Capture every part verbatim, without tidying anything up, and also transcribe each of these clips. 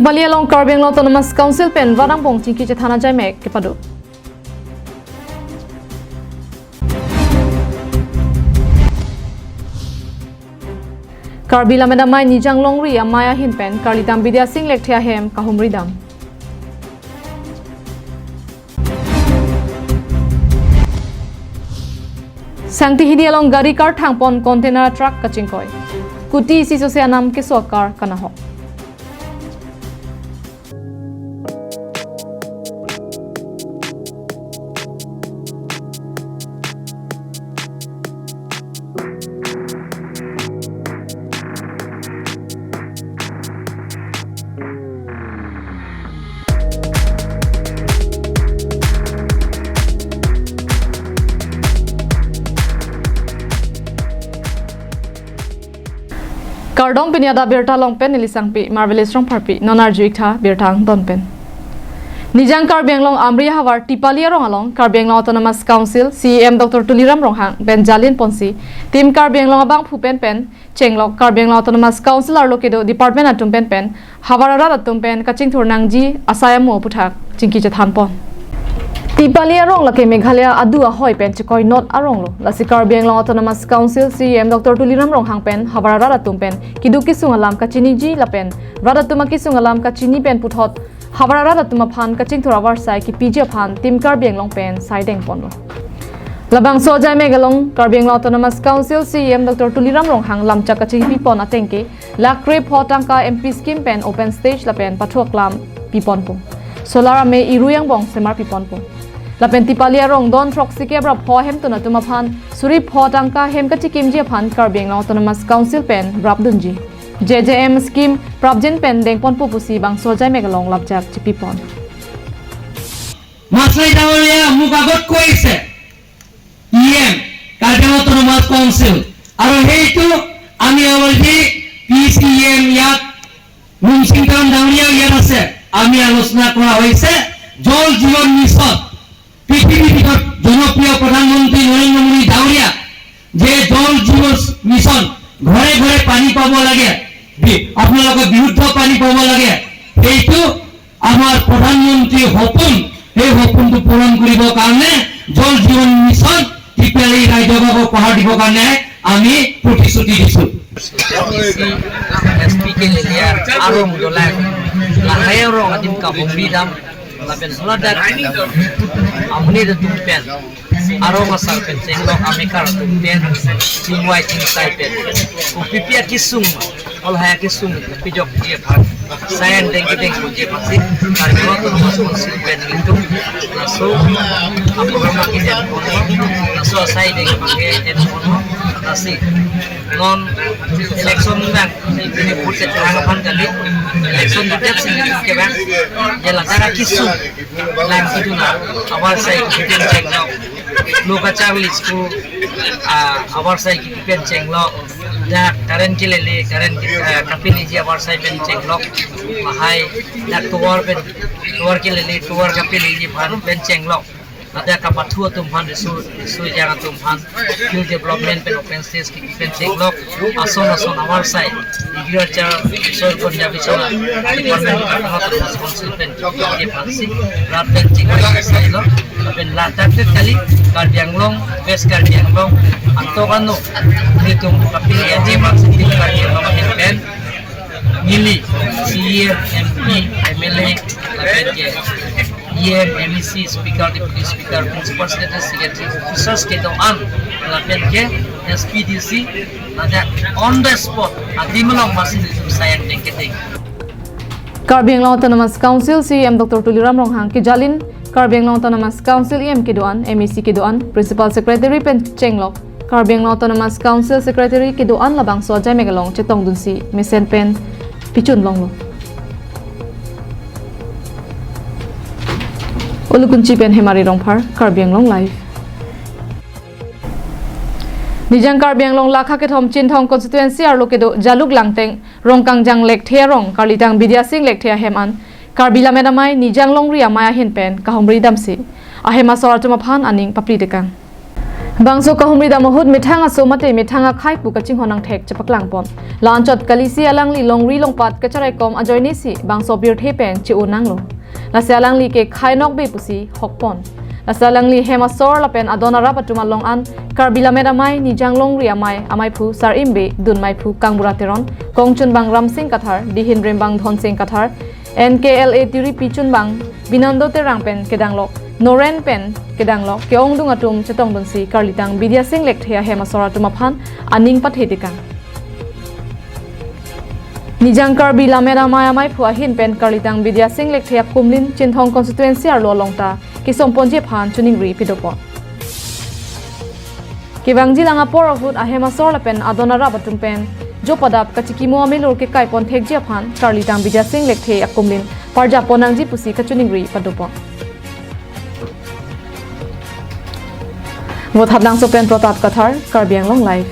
Tipali along Karbi Anglong Autonomous Council pen rat angbong chingki chethan ajaimek kepado. Karbi Lammet Amei Nijang Longri Amei ahin pen Karlitam Bidya Sing Lekthe ahem kahumri dam. Sangti Hidi along gari car thangpon container truck kachingkoi. Kuti isi sose anam keso car kanahok. Kardom, pini adap birta along pen neli Sangpi Marvelous Rongpharpi, non arju-ik tha birta angdon pen. Nijang Karbi Anglong Amri ahavar Tipali arong along Karbi Anglong Autonomous Council C E M Doctor Tuliram Ronghang pen jalin ponsi Team Karbi Anglong abangphu pen pen chenglok Karbi Anglong Autonomous Council arlo kedo department atum pen pen havar arat atum pen kachingthur nangji asai amo aputhak chingki chethan pon. Tipali arong lake Meghalaya adu ahoi pen chekoi not arong lo. Lasi Karbi Anglong Autonomous Council C E M Doctor Tuliram Ronghang pen havar arat atum pen keduk kesung alam kachiniji lapen rat atum akesung alam kachini pen puthot havar arat atum aphan kachingthur avarsai kipiji aphan Team Karbi Anglong pen saideng ponlo. Labangso ajaimek along Karbi Anglong Autonomous Council C E M Doctor Tuliram Ronghang lamchak kachingpi pon ateng ke lakh kre pho tangka M P scheme pen open stage lapen pathu aklam pi ponpo. Solar amei irui angbong semar pi ponpo. Lapen Tipali arong don throksi ke abra pho hemtun atum aphan suri pho tangka hem kachikimji aphan Karbi Anglong Autonomous Council pen rapdunji. J J M scheme prapjin pen deng ponpo pusi bangso ajaimek along lamchak chipi pon. মাছলাই ডাঙৰীয়া মোক আগত কৈছে, E M, Karbi Anglong autonomous council. আৰু সেইটো আমি already P C E M ইয়াত নুমচিং টাউন ডাঙৰীয়াও ইয়াত আছে। আমি আলোচনা কৰা হৈছে জল জীৱন মিছন। পৃথিৱীৰ ভিতৰত জনপ্ৰিয় প্ৰধানমন্ত্ৰী নৰেন্দ্ৰ মোদী ডাঙৰীয়া যে জল জীৱন মিছন, ঘৰে ঘৰে পানী পাব লাগে, বি-, আপোনালোকে বিশুদ্ধ পানী পাব লাগে, সেইটো আমাৰ প্ৰধানমন্ত্ৰীৰ সপোন। সেই সপোনটো পূৰণ কৰিবৰ কাৰণে জল জীৱন মিছন টিপিআলি ৰাইজক পাহাৰ দিবৰ কাৰণে আমি প্ৰতিশ্ৰুতি দিছো। এছ পি কে লেলিয়া আৰু মদলাই লাহে ৰং আদিম কাপোৰ দাম। Lapen haladak amonit atum pen, arong asar pen, chenglok amekar atum pen, chingvai chingsai pen, kopipi akesung, olhai akesung pijokji aphan, sayan deng kedeng puji aphansi, Karbi Anglong Autonomous Council pen nelitum laso aprogram kejen ponlo, laso asai deng abangke en ponlo, lasi non election bang, ini vote kacharang aphan kali, election details ini kebang, je ladak akesung lang keduna, avarsai kepi pen chenglok, lo kacharli school, ah, avarsai kepi pen chenglok, dak current kelele, current, ah, kapeleji avarsai pen chenglok, lahai dak tovar pen, tovar kelele, tovar kapeleji aphan pen chenglok. Ladak kapathu atum aphan, riso, riso ejang atum aphan, skill development pen open stage kepi pen chenglok, ason ason avarsai, agriculture, soil conservation department, Karbi Anglong Autonomous Council pen kepi aphansi, rat pen chingvai sailo, lapen ladak ke kali, Karbi Anglong, West Karbi Anglong, antok ano, nelitum kapeleji aphansi, Karbi Anglong pen, neli, C E M, M P, M L A, lapen ke, E M, M E C, Speaker, Deputy Speaker, Principal Secretary, Secretary, Officers kedo-an, lapen ke S P D C, ladak on the spot, adim along masi nelitum sayan deng kedeng. Karbi Anglong Autonomous Council C E M Doctor Tuliram Ronghang kejalin Karbi Anglong Autonomous Council E M kedo-an, M E C kedo-an, Principal Secretary pen chenglok, Karbi Anglong Autonomous Council Secretary kedo-an labangso ajaimek along chetongdunsi mesen pen pichun longlo. Ulukunchi pen Hemari Rongphar, Karbi Anglong Live. Nijang Karbi Anglong lakha kethom Chinthong constituency arlo kedo Jaluk Langteng Rongkangjang Lekthe arong Karlitam Bidya Sing Lekthe ahem an Karbi Lammet Amei Nijang Longri Amei ahin pen kahumri damsi ahem asor atum aphan aning papri tekang. Bangso kahumri dam ahut methang aso mate methang akhai pu kachinghon angthek chepaklang pon. La anchot kalisi alangli longri longpat kacharaikom ajoinesi bangso pirthe pen che-o nanglo. Lasi alangli ke khai nokbe pusi hok pon. Lasi alangli hem asor lapen adon arap atum along an Karbi Lammet Amei, Nijang Longri Amei, Ameiphu Sar Imbe, Dunmeiphu Kangbura Teron, Kongchunbang Ramsing Kathar, Dihin Rimbang Dhonsing Kathar, N K L A Tiripi Chunbang, Binando Terang pen kedanglok, Noren pen kedanglok, ke-ongdung atum chetongdunsi Karlitang Bidya Sing Lekthe ahem asor atum aphan aning pathe tekang. Nijang Karbi Lammet Amei Ameiphu ahin pen Karlitang Bidya Sing Lekthe akumlin Chinthong constituency arlo along ta kesomponji aphan choningri pidopon. Kevangji lang apor ahut ahem asor lapen adon arap atum pen jo padap kachikimo amelur kekaipon thekji aphan Karlitang Bidya Sing Lekthe akumlin parjapon nangji pusi kachoningri padopon. Vothatlangso pen Pratap Kathar, Karbi Anglong Live.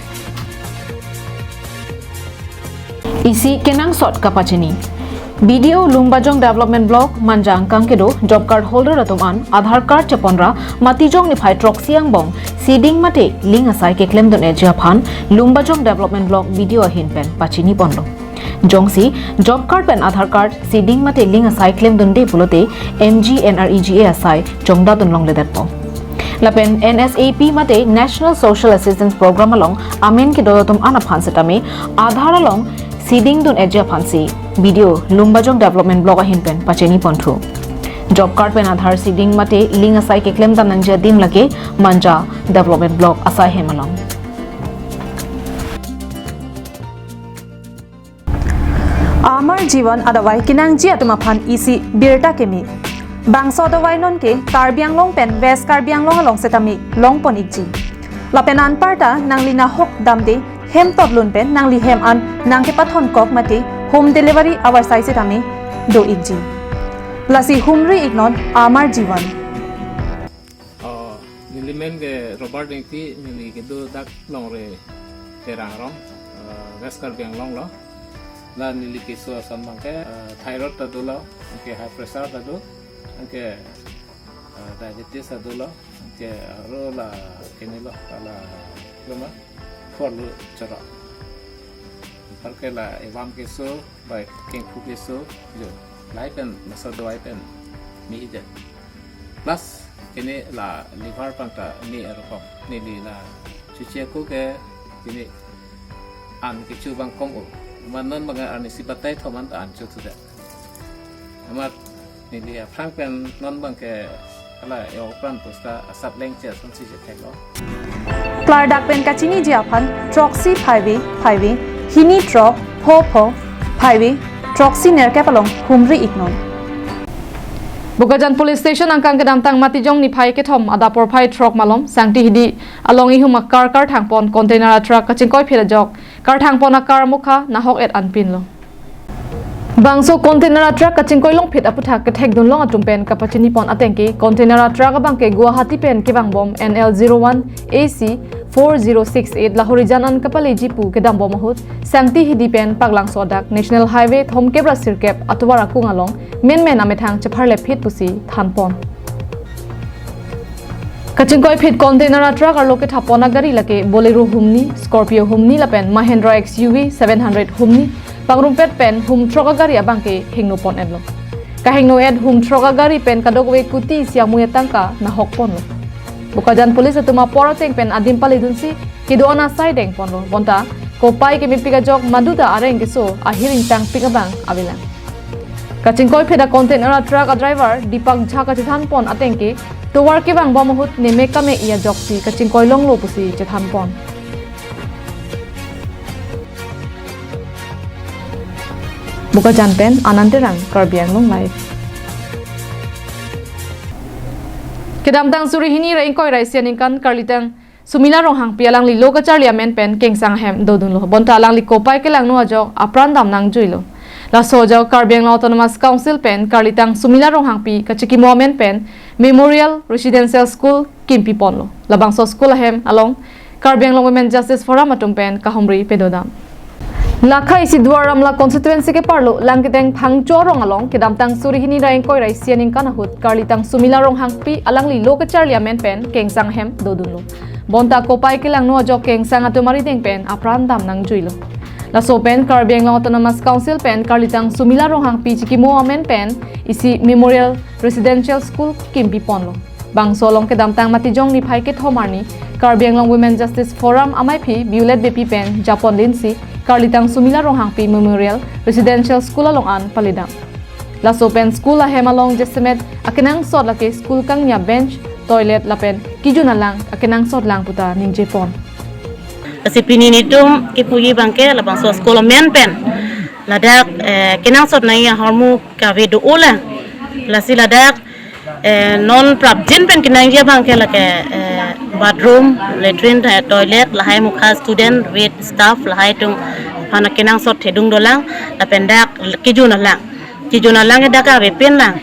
Isi kenangsot kapachini. B D O Lumbajong Development Block, Manja angkang kedo job card holder atum an Aadhaar card cheponra Matijong niphai throksi angbong seeding mate ling asai keklemdun-eji aphan Lumbajong Development Block B D O ahin pen pachini ponlo. Jongsi job card pen Aadhaar card seeding mate ling asai klemdunde pulote M G N R E G A asai chongdadun longledetpo. Lapen N S A P mate National Social Assistance Program along amen kedo atum an aphan setame Aadhaar along seeding dun-eji aphansi B D O Lumbajong Development Block ahin pen pachini ponthu. Job card pen Aadhaar seeding mate ling asai keklemdam nangji adim lake Manja Development Block asai hem along. Amar Jivan adavai kenangji atum aphan isi birta keme. Bangso adavai non ke Karbi Anglong pen West Karbi Anglong along setame longpon ikji. Lapen anparta nangli nahok damde hem totlun pen nangli hem an nangkepathon kok mate home delivery avarsai setame do ikji. Lasi humri iknon Amar Jivan. Oh, neli men ke Robert Engti, neli kedo dak Longri Terang rong, eh, West Karbi Anglong lo. La neli keso ason abang ke, eh, thyroid ta dolo, anke high pressure ta do, anke, eh, diabetes ta dolo, anke aro la kene lo, la, lo ma, for lo choro. Anparke la evam keso, bai kengphu keso, jo, lahai pen, masa dawai pen, mi ide. Plus, kene la liver pangta mi arokom. Neli la chuche ko ke kene an kecho abang kom o. Amat non abang arnisi batai thom an ta an chothudet. Amat neli aphrang pen non abang ke hala e-opran pusta asap lengche asonsi chetheklo. Klardak pen kachiniji aphan throksi phaive phaive, hini throk pho pho phaive, throksi nerkep along humri iknon. Bokajan Police Station angkang kedamtang Matijong niphai kethom adap porphai throk malom Sangti Hidi along ihum akar karthang pon container atruck kachingkoiphet ajok karthang pon akar mukha nahok et anpinlo. Bangso container atruck kachingkoi longphet aputhak kethekdun long atum pen kapachini pon ateng ke container atruck abang ke Guwahati pen kevangbom N L zero one A C four zero six eight Lahorijan an kapaleji pu kedambom ahut Sangti Hidi pen Paklangso adak National Highway thomkep ra sirkep atovar akung along menmen amethang chepharlephet pusi thanpon. Kachingkoiphet container atruck arlo kethapon agari lake Bolero humni, Scorpio humni lapen Mahindra X U V seven hundred humni pangrumpet pen hum throk agari abang ke hingno pon etlo. Kahingno et hum throk agari pen kadokave kuti isi amui atangka nahok ponlo. Bokajan Police atum apor ateng pen adim paledunsi kedo-an asai dengponlo. Bonta kopai kemepik ajok maduta areng keso ahir ingtangpik abang avelang. Kachingkoiphet a container atruck adriver Deepak Jha kachethan pon ateng ke tovar kevangbom ahut neme kame-i ajoksi kachingkoi longlo pusi chethan pon. Bokajan pen Anand Terang, Karbi Anglong Live. Kedamtang suri hini ra ingkoi ra isi aningkan Karlitang Sumila Ronghangpi alangli lo kacharli amen pen kengsang ahem dodunlo. Bonta alangli kopai kelangno ajok apran dam nangjuilo. Laso ajok Karbi Anglong Autonomous Council pen Karlitang Sumila Ronghangpi kachikimo amen pen Memorial Residential School kimpi ponlo. Labangso school ahem along Karbi Anglong Women Justice Forum atum pen kahumri pedodam. Lakha isi Duar Amla constituency keparlo Langketeng Phangcho arong along kedamtang suri hini ra ingkoi ra isi aningkan ahut Karlitang Sumila Ronghangpi alangli lo kacharli amen pen kengsang ahem dodunlo. Bonta kopai kelangno ajok kengsang atum arideng pen apran dam nangjuilo. Laso pen Karbi Anglong Autonomous Council pen Karlitang Sumila Ronghangpi chikimo amen pen isi Memorial Residential School kimpi ponlo. Bangso along kedamtang Matijong niphai kethom arni Karbi Anglong Women Justice Forum amaiphi Violet Beypi pen japon linsi Karlitang Sumila Ronghangpi Memorial Residential School along an palidam. Laso pen school ahem along jasemet akenangsot lake school kangnya bench, toilet lapen kejun alang akenangsot lang puta ningjepon. Lasi pini nelitum kipuji abangke labangso school amen pen ladak, eh, kenangsot nangji ahormu kave do-olang. Lasi ladak, eh, non prapjin pen kenangji abangke lake, eh, bathroom, latrine, eh, toilet, lahai mukha student, wait staff, lahai atum aphan kenangsot thedung dolang, lapen dak kejun alang. Kejun alang ke dak kave pinlang.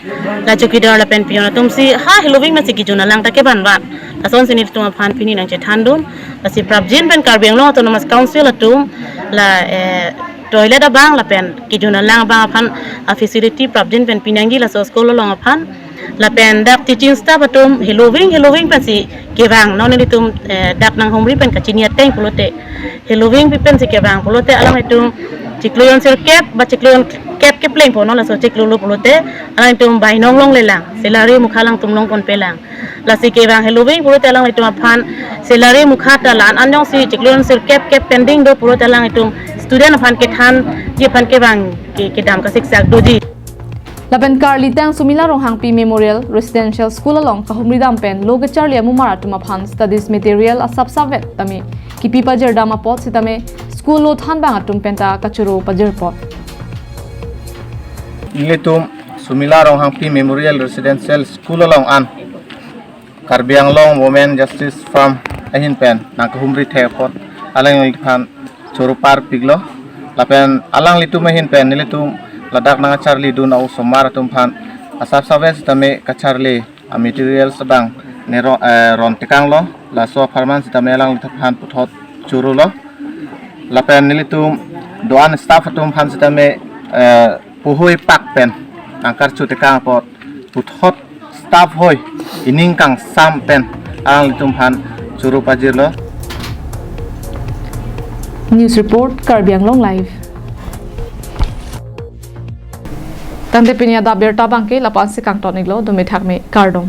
La chowkidar lapen peon atumsi ha heloving masi kejun alang ta kevanvan. Lasonsi nelitum aphan pini nangchethandun. Lasi prapjin pen Karbi Anglong Autonomous Council atum la, eh, toilet abang lapen kejun alang abang aphan a-facility prapjin pen pinangji laso school along aphan. Lapen dak teaching staff atum heloving heloving pensi kevang, non nelitum, eh, dak nanghumri pen kachini ateng pulote heloving pi pensi kevang pulote alanglitum chiklo jon sirkep ba chiklo jon kep kepleng po, non laso chiklolo pulote alanglitum bainong longlelang, salary mukha alangtum longponpelang. Lasi kevang heloving pulote alanglitum aphan salary mukha ta la-an an jongsi chiklo jon sirkep kep pending do pulote alanglitum student aphan kethanji aphan kevang ke kedam kasiksak doji. Lapen Karlitang Sumila Ronghangpi Memorial Residential School along kahumri dam pen lo kecharli amumar atum aphan studies material asapsap vet tame kipi pajirdam apot sitame school lo thanbang atum penta kachoro pajirpon. Nelitum Sumila Ronghangpi Memorial Residential School along an Karbi Anglong Women Justice Forum ahin pen nangkahumri thek apot alangliphan choro parpiklo. Lapen alanglitum ahin pen nelitum ladak nangcharlidun a-osomar atum aphan asapsap vet sitame kacharli a-materials abang ne ro-, eh, ron tekanglo. Laso apharman sitame alangliphan puthot chorolo. Lapen nelitum do-an staff atum aphan sitame, eh, puhoi pak pen nangkarchu tekang apot puthot staff hoi ining kangsam pen alanglitum aphan choro pajirlo. News report, Karbi Anglong Live. Tangte pini adap abirta abangke la-ansi kangton-iklo, dome thakme, kardom.